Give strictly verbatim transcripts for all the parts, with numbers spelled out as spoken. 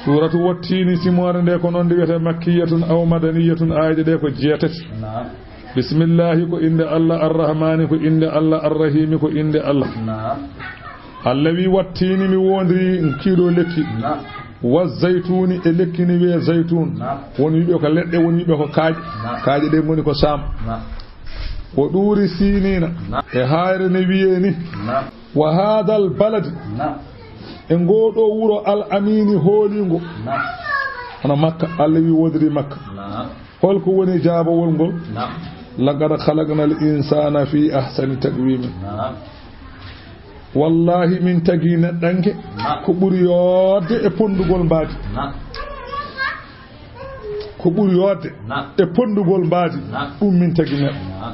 Suuratu Wattiini, simoore nde ko noon nde wiyetee, makkiyatun aw madaniyatun, aayaaje ɗe ko jeetati. Naam. Bismillahi ko innde Allah, arrahmani ko innde Allah, arrahimi ko innde Allah. Naam. Allah wi, "Wattiini, mi woondiri kiiɗo lekki." Naam. Wa zaytuuni, e lekki ne wiyee zaytuun. Naam. Won wiɓe ko leɗɗe, won wiɓe ko kaaƴe. Naam. Kaaƴe ɗe ngoni ko Saam. Naam. Wa ɗuuri Siiniina. Naam. E haayre ne wiyee ni. Naam. Wa haadal baladi. Naam. E ngoo ɗoo wuro al amiini hooliingo. Naam. Hono Makka, Allah wi woodiri Makka. Naam. Holko woni jaabawol ngol? Naam. Laqad khalaqnal insaana fi ahsani taqwiim. Naam. Wallahi, min tagi neɗɗanke. Naam. Ko ɓuri yoodde e ponndugol mbaadi. Naam. Ko ɓuri yoodde. Naam. E ponndugol mbaadi. Naam. Ɗum min tagi neɗɗo. Naam.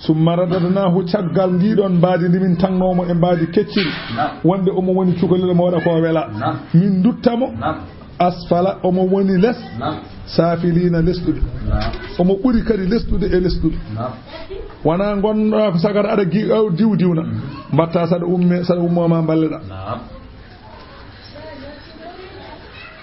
Summa radadnaahu, caggal ndii ɗoon mbaadi ndi min tagnoo mo e mbaadi kecciri, naam, wonde omo woni cukalel, omo waɗa ko wela. Naam. Min ndutta mo, naam, asfala, omo woni les, naam, saafiliina, lesɗude. Naam. Omo ɓuri kadi lesɗude e lesɗude. Naam. Wonaa ngonɗaa ko sagata aɗa gi-, aw diw diwna. Mhm. Mbaɗta saɗa umme, saɗa ummo ma mballe ɗaa. Naam.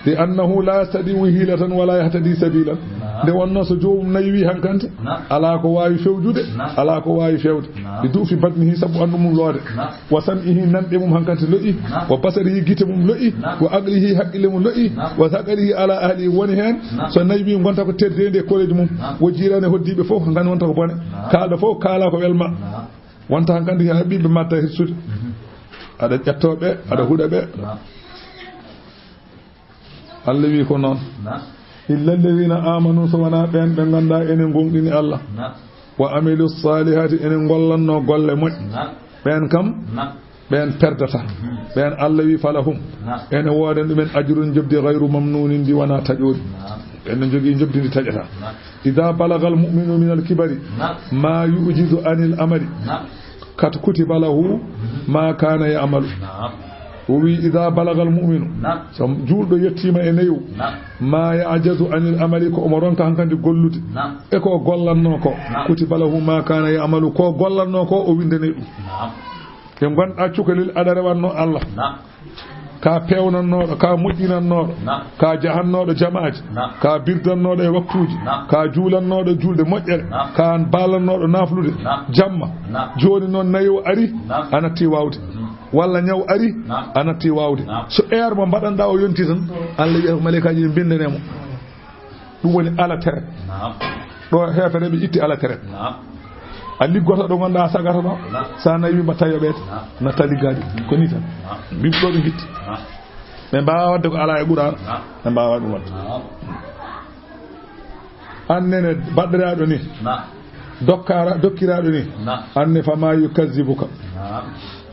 Li annahu la yastati'u hilatan wala yahtadi sabilan. Naam. Nde wonnoo so joomum naywii hankante, naam, alaa ko waawi fewjude, naam, alaa ko waawi fewde. Naam. Li du'fi badnihi, sabu ɓanndu mum loode. Naam. Wa sam'ihi, nanɗe mum hankante lo'i. Naam. Wa basarihi, gite mum lo'i. Naam. Wa aqlihi, haqqille mum lo'i. Naam. Wa thaqalihi ala ahlihi, woni heen. Naam. So naywii, ngonta ko teddeendi e koreeji mum. Naam. Wa jiiraani, hoddiiɓe fof hankante wonta ko bone. Naam. Kaalɗo fof kaala ko welma. Naam. Wonta hankante haa ɓiɓɓe mbaɗta hirsude. Mhm. Aɗa ƴettoo ɓe, aɗa, naam, huɗa ɓe. Naam. Allah wi ko noon. Naam. Illa alladhina amanu, so wonaa ɓeen ɓe nganndaa ene ngooŋɗini Allah. Naam. Wa amilu salihati, ene ngollannoo golle moƴƴe. Naam. Ɓeen kam, naam, ɓeen perdata. Mhm. Ɓeen Allah wi falahum. Naam. Ene wooda ɗumen ajrun, njoɓdi, ghayru mamnunin, ndi wonaa taƴooɗi. Naam. Ɓeen ne njogii njoɓdi ndi taƴataa. Naam. Idha balagha al-mu'minu min al-kibari, naam, ma yu'jizu anil amali. Naam. Kat kutiba lahu, mhm, ma kana ya'malu. Naam. O wi, idha balagha al-mu'minu. Naam. So juulɗo yettiima e nayu. Naam. Ma ya'jazu anil amali, ko omo ronka hankadi gollude. Naam. E ko o gollannoo ko. Naam. Kutiba lahu ma kana ya'malu, ko o gollannoo ko, o winndane ɗum. Naam. Nde ngonɗaa cukalel, aɗa rewannoo Allah. Naam. Ka peewnannooɗo, ka moƴƴinannooɗo, naam, ka jahannooɗo jamaaji, naam, ka birdannooɗo e waktuuji, naam, ka juulannooɗo juulde moƴƴere, naam, ka baalannooɗo naaflude, naam, jamma. Naam. Jooni noon nayo ari, naam, a natti waawde. Mhm. Walla ñaw ari, naam, a natti waawde. Naam. So heure mo mbaɗanɗaa o yonti tan, Allah wiya ko maleykaaji ɗi mbinndane mo. Ɗum woni ala teret. Naam. Ɗo heefere ɓe itti ala teret. Naam. A liggoto ɗo ngonɗaa, a sagata ɗo. Naam. So a naywii mbaɗta yoɓeede. Naam. Natta liggaade. Ko nii tan. Naam. Mbiɓe ɗo ɓe ngitti. Naam. Ɓe mbaawaa waɗde ko alaa e Qur'aana. Naam. Ɓe mbaawaa ɗum waɗde. Naam. Aan nene baɗɗiraaɗo nii. Naam. Dokkaara-, dokkiraaɗo nii. Naam. Aan ne, famaa yukazzibuka. Naam.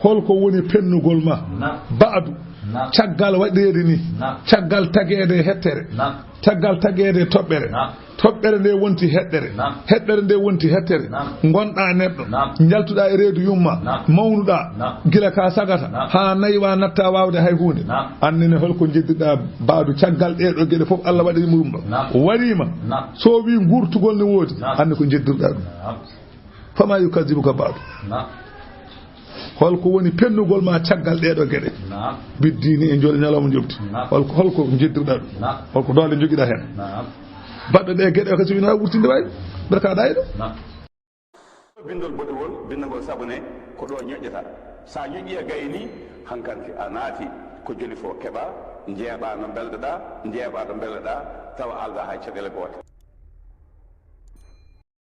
Holko woni pennugol ma? Naam. Ba'du. Naam. Caggal waɗeede nii. Naam. Caggal tageede e hettere. Naam. Caggal tageede e toɓɓere. Naam. Toɓɓere nde wonti heɗɗere. Naam. Heɗɗere nde wonti hettere. Naam. Ngonɗaa neɗɗo. Naam. Njaltuɗaa e reedu yumma. Naam. Mawnuɗaa. Naam. Gila ka sagata. Naam. Haa naywaa, natta waawde hay huunde. Naam. Aan ne, holko njeddirɗaa Ba'du caggal ɗee ɗoo geɗe fof Allah waɗani mo ɗum ɗo. Naam. Wariima. Naam. So o wii nguurtugol ne woodi. Naam. Aan ne ko njeddirɗaa ɗum. Naam. Famaa yukazzibuka ba'du. Naam. Holko woni pennugol ma caggal ɗee ɗoo geɗe? Naam. Biddiini e njol-, ñalawma njoɓdi. Naam. Holko, holko njeddirɗaa ɗum? Naam. Holko doole njogiɗaa heen? Naam. Baɗɗo ɗee geɗe o kasi wina wurtinde wayi. Mbeɗa ka ɗayɗo. Naam. Binndol boɗewol, binndagol sabu ne ko ɗo ñoƴƴata. Sa ñoƴƴi a gayni, hankanti a naati ko joli fo keɓa, njeeɓa no mbelɗoɗa, njeeɓa no mbelɗoɗa, tawa alda hay caɗeele goote.